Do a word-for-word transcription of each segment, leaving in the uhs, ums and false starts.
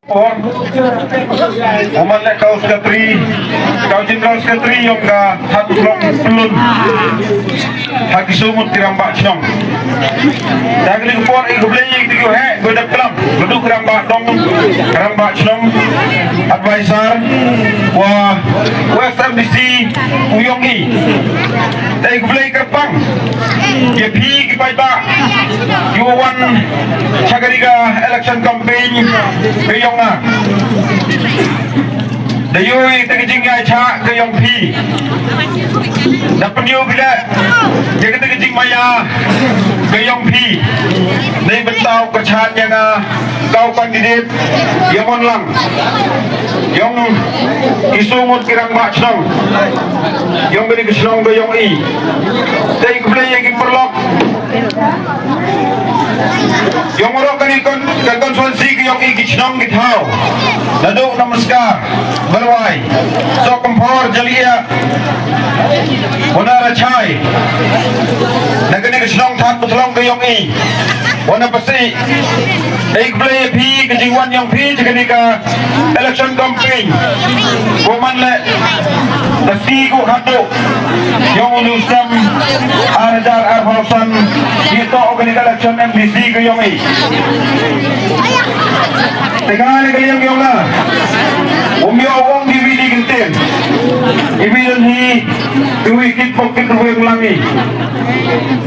Por. Uman le kau secretary, kau general secretary yong ka Thadmuthlong Pyllun. Ha ki sumut ki rangbah chnong. Da kani ka por i khublei ïa ki heh ba dep klam. Ka duk ka rangbah dong, ka rangbah chnong, advisor wa West M D C u yong i. Te i khublei kyrpang ïa phi ki paidbah ki wa wan sha kani ka election campaign ka yong nga. Da ïohi te ka jingïaishah ka yong phi. Da pynïoh phi leh ïa kata ka jingmaïa ka yong phi. Nei bynta u kyrchan ïa nga kau candidate ïa mon lang yong ki sumut ki rangbah chnong yong kani ka chnong ka yong i. Te i khublei ïa ki paralok. Yong rok kani ka constituency ka yong i ki chnong ki thaw. Naduh na Maskar, Barwai, Sohkymphor, Jalyiah, Wanarachai. Na kani ka chnong Thadmuthlong ka yong i. Wana pasi. Ei khublei ïa phi ka jingwan yong phi jong kani ka election campaign. Ko man le ka si ko haduh yong uni u snem ar hajar arphew san. Ki toh kani ka election M D C ka yong i. Te kane ka liang yong nga. Um ïoh ong ki wi di kyntien. I wi don hi. Ki wi kit pok kit ruweng lang i.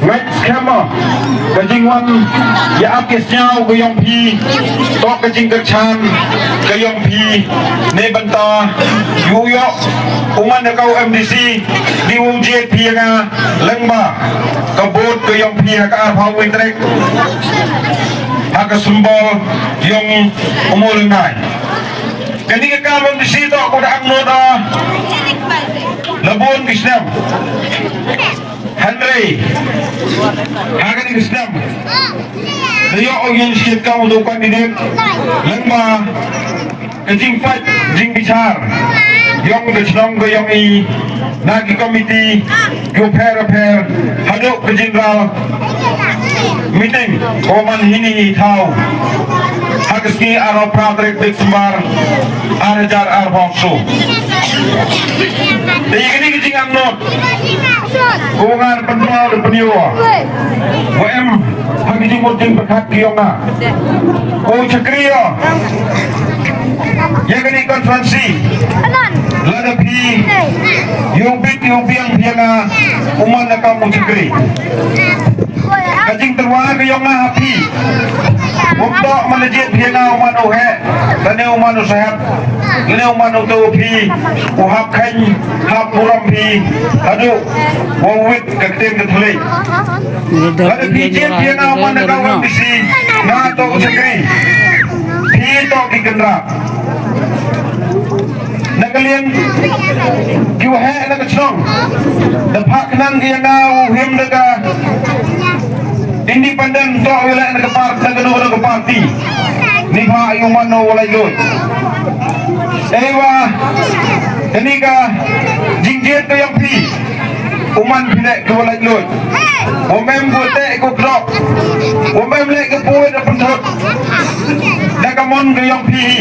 Ngat skhem ka jingwan ïa ap ïa sñiaw ka yong phi. Tok ka jingkyrchan ka yong phi. Ne bynta ïu ïoh u man da ka u M D C di u jied phi ïa nga lyngba ka vote ka yong phi ha ka arphew wei tarik. Ha ka symbol yong u Mawlynnai. Kani ka kam M D C to ko da angnud la bun ki snem. Hynrei ha kani ka snem da ïoh u ïeng shit kam u candidate lyngba ka jingpait jingbishar yong ka chnong ka yong i na ki komiti ki u pher pher haduh ka general meeting ko man hini i thaw ha ka sngi arphew phra tarik December ar hajar arphew saw. Te ïa kani ka jingangnud ko ngan pynpaw da pynïoh wa em ha ki jingmut jingpyrkhat ki yong nga. Ko shakri ïa kani constituency. Lada phi ïoh bit ïoh biang phi ïa nga u man na kam u shakri. Ka jingtyrwa ka yong nga ha phi. Um toh man la jied phi ïa nga u man u heh lane u man u sahep lane u man u tu phi u hap kheiñ hap burom phi haduh wa wit ka ktien ka thylliej. Lada phi jied phi ïa nga u man na ka M D C nga toh u shakri. Phi toh ki kynrad. Na ka liang ki waheh na ka chnong da phah khnang ki ïa nga u him da ka independent toh u leh na ka part na ka nu na ka party. Ni phah ïa u mano u lait lut. Ei wa kani ka jingjied ka yong phi. U man phi leh ki wa lait lut. Wa mem ko teh ko krok. Wa mem leh ki puwet da pynthut. Da ka mon ka yong phi hi.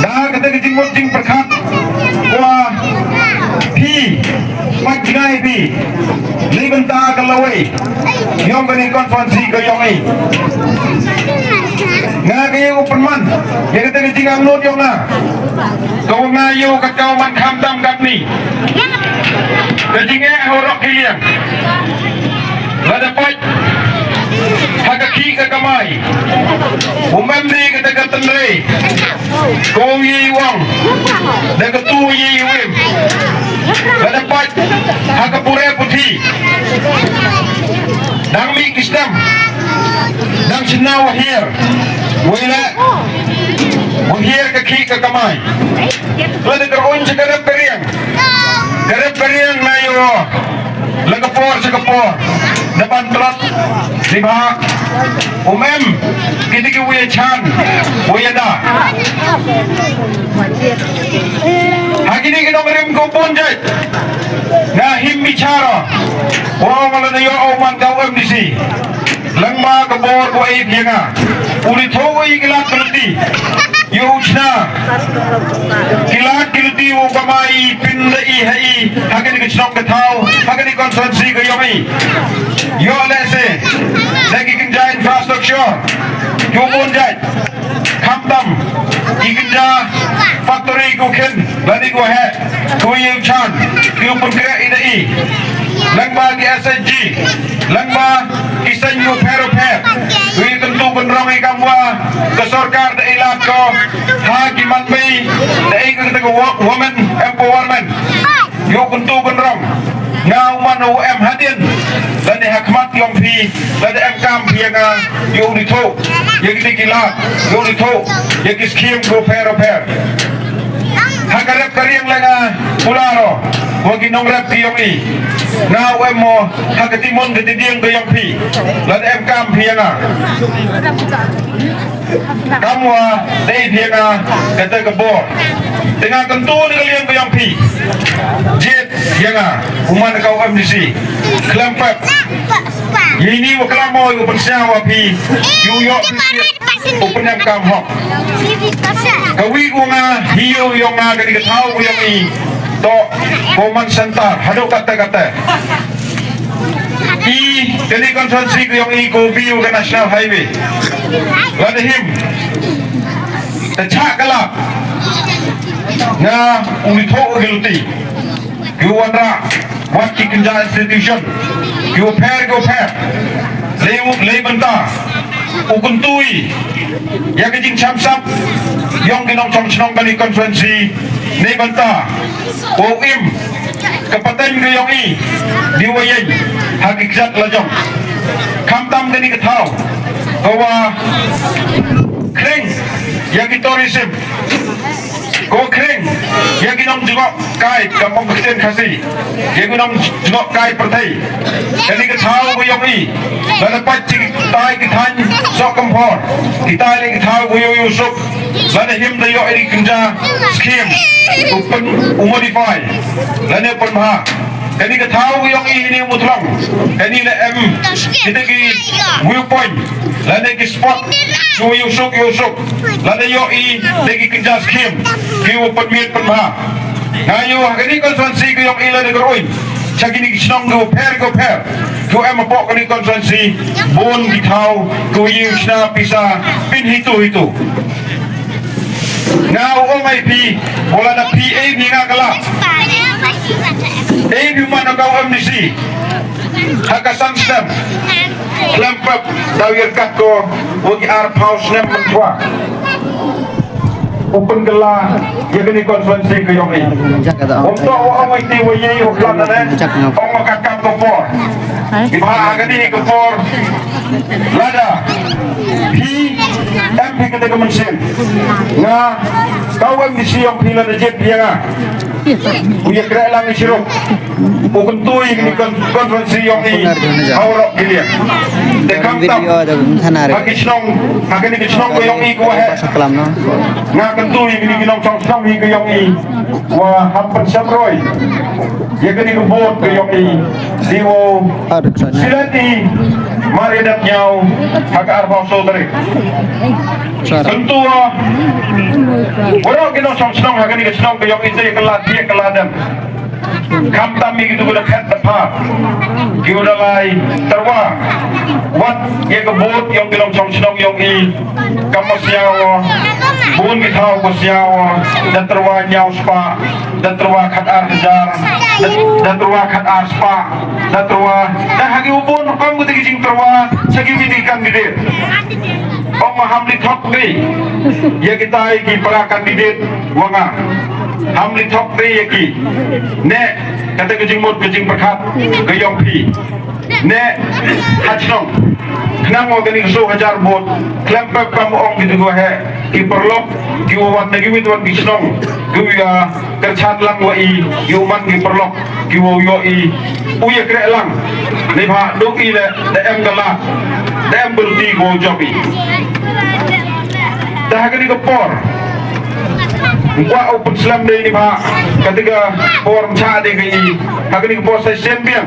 Da kata ka jingmut jingpyrkhat wa phi. Pat jngai phi. Ni bynta ka lawei. Yong kani constituency ka yong i. Nga ka ïa u pynman ïa kata ka jingangnud yong nga. Ka wa nga ïa u ka kaw man kham tam katni. Ka jingeh ha u rok ki liang. Lada pait ha ka khih ka kamai. U mem dei kata ka tynrai. Ko ïa i wang da ka tu ïa i wim. Lada pait ha ka pure puthi. Dang mih ki snem dang shna wa hiar wa ila wa hiar ka khih ka kamai. Lada ka un cha ka rep ka riang ka rep ka riang na yo. La ka por sha ka por da ban tlot. Ni ba um em ki dei ki wei chan wei da. Ha kini ki nongrim ko pun jait. Nga him bichara. Wa ma la na yo o man ka M D C. Lyngba ka bor ba u ai ïa nga, u dei thoh ïa ki lad ki luti, ïa u chna ki lad ki luti, u kama i pynda i ha i ha kane ka chnong ka thaw, ha kane ka constituency ka ïong i. Ïoh lehse da ki kynja infrastructure, ïoh bun jait. Khamtam ki kynja factory, ko khin lane ko heh, ko ïew chan, ko pynkreh ïa i. Lyngba ki S H G, lyngba ki seng ko pher pher, ko ïa kyntu kynrong ïa kamwa ka sorkar da i lad ko ha ki manmei, da i kata ka wo-, women empowerment. Ïoh kyntu kynrong, nga u man u em hadien lane ha khmat ïong phi, lane em kam phi ïa nga, ïoh ni thoh ïa kine ki lad, ïoh ni thoh ïa ki skhim ko pher pher. Ha ka rep ka riang la nga kular ro wa ki nongrep ki ïong i, nga u em mo ha ka timon ka tidiang ka ïong phi, lane em kam phi ïa nga. Kamwa dei phi ïa nga kata ka bor. Te nga kyntu na ka liang ka ïong phi. Jied ïa nga u man ka u M D C. Khlem pep. Ïa ini wa klam mo u pynsñiaw wa phi. Ïu ïoh phi u pynem kam hok. Ka wi u nga hi ïoh ïong nga kani ka thaw u ïong i. To ko man sentar haduh kata kata. I kani constituency ka ïong i ko bi u ka national highway. Lada him ta chah ka lad nga u ni thoh ki luti. Ki wanrah wat ki kynja institution, ki u pher ki u pher. Lei u lei bynta u kyntu i ïa ka jingcham sap ïong ki nongchong chnong kani constituency. Nei bynta u im ka pateng ka ïong i di wa ïeng ha ki kjat la jong. Khamtam kani ka thaw ka wa khreng ïa ki tourism, ko khreng ïa ki nongjngoh kai ka mong ka ktien Khasi, ïa ki nongjngoh kai pyrthei. Kani ka thaw ka ïong i lada pat ki tai ki thaiñ sok kam phor, ki tai le ki thaw ka ïong i u suk. Lada him da ïoh ïa ki kynja skim u pyn u modify lane u pynbha. Kani ka thaw ka ïong i ni u mutlong kani la em kita ki viewpoint lane ki spot ki u suk u suk. Lada ïoh i da ki kynja skim ki u pynmiet pynbha. Nga ïoh ha kani constituency ka ïong i lada ka ruin cha kini ki chnong ki u pher ki u pher ki u em hapoh kani constituency bun ki thaw ki u ïu chna pisa pyn hitu hitu. Nga u ong ai phi, u lada phi ei phi nga ka lad. Ei phi man ka u M D C ha ka san snem. Khlem pep da u ïarkat ko wa ki arphaw snem mynchwa. U pynkylla ïa kani constituency ka ïong i. Um toh u ong ai ti wa ïei u khlad na ne. Ong ka kam ka por. Iba ha kani ka por. Lada phi em phi kata ka mynsiem, nga ka u M D C ïong phi lada jied phi ïa nga, u ïa kreh lang i shiruk. U kyntu ïa kani constituency ïong i ha u rok ki liang. Te khamtam ha ki chnong, ha kani ka chnong ka ïong i ka wa heh. Nga kyntu ïa kani ki nongchong chnong hi ka ïong i wa hap pynsem roi ïa kani ka vote ka ïong i. Di wow silet i mar ïa dap ñiaw ha ka arphaw saw tarik. Kyntu wa waroh ki nongchong chnong ha kani ka chnong ka ïong i te ïa ka lad ïa ka lad em. Khamtam ïa kitu ki da phet da pha, ki u da lai tyrwa wat ïa ka vote ïong ki nongchong chnong ïong i. Kam ma sñiaw bun ki thaw ko sñiaw da tyrwa ñiaw spah, da tyrwa khat ar hajar, da, da tyrwa khat ar spah, da tyrwa da ha ki u bun rukom ki jingtyrwa cha ki wi ki candidate. Ong ma ham li thok ri ïa kita ki para candidate wa nga. Ham li thok ri ïa ki ne kata ka jingmut ka jingpyrkhat ka ïong phi. Ne ha chnong khnang wa kani ka saw hajar vote khlem pep kam ong ki tu ko he ki paralok ki wa wan na ki wit wan ki chnong ki wa kyrchan lang wa i ki wa man ki paralok ki wa ïoh i u ïa kreh lang. Ni ba duk i le da em ka la da em berti ko jop i. Da ha kani ka por Ngwa u pynslem dei ni ba kata ka por mcha dei ka i ha kani ka por sa sien biang.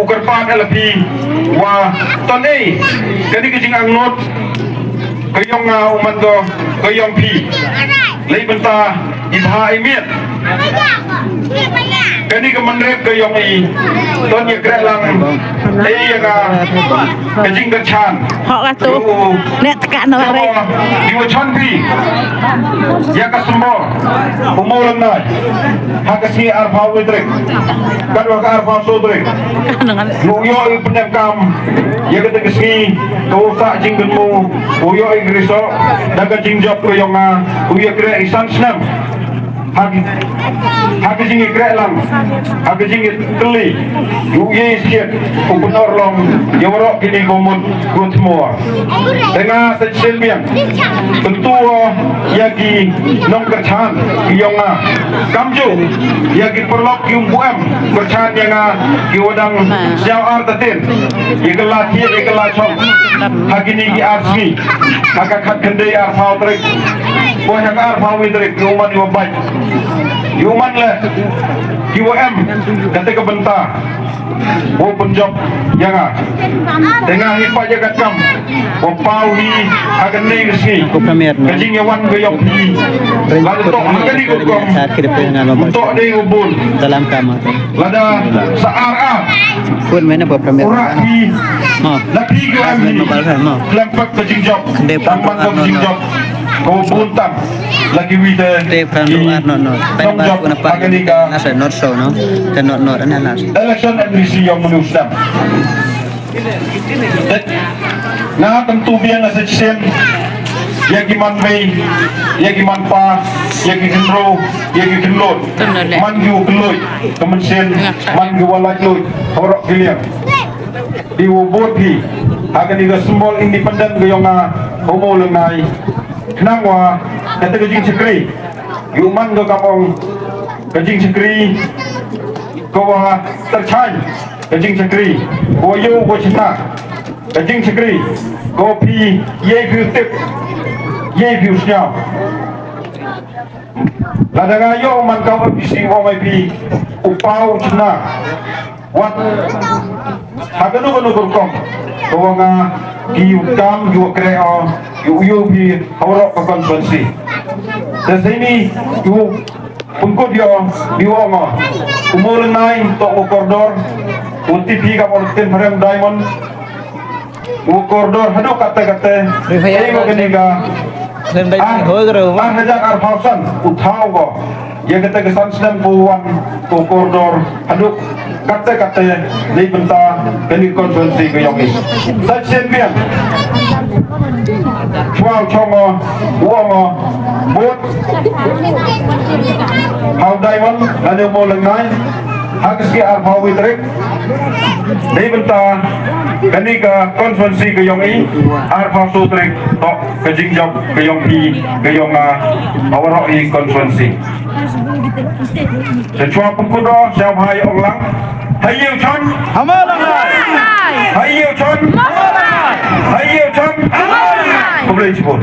U kyrpad ïa la phi wa ton ei kane ka jingangnud ka yong nga u man ko ka yong phi. Lei bynta i bha i miet. Kane ka man rep ka yong i ton ïa kreh lang ei ïa nga ka jingkyrchan. Hok la tu. Nek teka no re. Iwa chan phi ïa ka symbol u mo lang nai ha ka sngi arphaw witrik. Katwa ka arphaw sodrik. Lu yo i pynjam kam ïa ka teka sngi ka u sa jingkynmu u yo i griso da ka jingjop ka yong nga u ïa kreh i san snem. Ha ka jingïakreh lang ha ka jingïatylli u ïa i siat u pynor long ïa waroh kini ko mut ko thmua. Te nga sa sien biang kyntu ïa ki nongkyrchan ki yong nga. Kam ju ïa ki paralok ki umpu em kyrchan ïa nga ki wadang siaw ar tatin ïa ka la thied ïa ka la chong ha kini ki ar sngi ha ka khat khyndai arphaw tarik. Ko ha ka arphaw witrik ki uman ïa u bait ïa uman le ki wa em kata ka bynta. Wow pynjop ïa nga te nga hi pa ïa ka kam wow paw hi ha ka nei ka sngi. Ka jingïawan ka ïoh hi la da tok ha ka ni ka kom. Tok dei u bun dalam kam lada sa ar ar. Pun mena ba premier. Ura hi la phi ka am hi. Klem pak ka jingjop tang man ka jingjop. Ko bun tam la ki wi te. Te pran ru ar not not. Pen ba ku na pa ka ni ka na sa not so no. Te not not ana na. Election and risi yong manu stam. Nga kam tu biang na sa chisien ïa ki man mei ïa ki man pa ïa ki kynro ïa ki kynlot. Man ki u kynlot ka man sien man ki wa laj lut horok ki liang. Di u bot hi ha ka ni ka symbol independent ka yong nga homo lengai. Khnang wa kata ka jingchakri yu man ka kam ong ka jingchakri ko wa terchang ka jingchakri ko yu ko chita ka jingchakri ko phi ye phi tip ye phi usnyaw. Lada nga ïoh man ka wa phi si wa mai phi u pau chna wat ha kanu kanu kurkom ko wa nga ki u kam ki wa kre o ki u yu phi ha wa rok ka constituency. Te sini ki u pengkut ïoh ki u ong u mo lenai to u kordor u tipi ka wa tin pharem diamond. U kordor haduh kate kate. Ei wa kane ka ar hajar arphaw san u thaw ko. Ïa kate ka san snem ko wan u kordor haduh kate kate dei bynta kane ka constituency ka yong i. Sa sien biang. Chwa u chong o u ong o bot ha u diamond lane u mo lengai. Ha ka sngi arphaw witrik. Dei bynta kane ka constituency ka yong i arphaw sutrik tok ka jingjop ka yong i ka yong a awaroh i constituency. Sa chwa pengkut o sa bhai ong lang. Hai yu chon. Hai yu chon. Hai yu chon. Khublei chibun.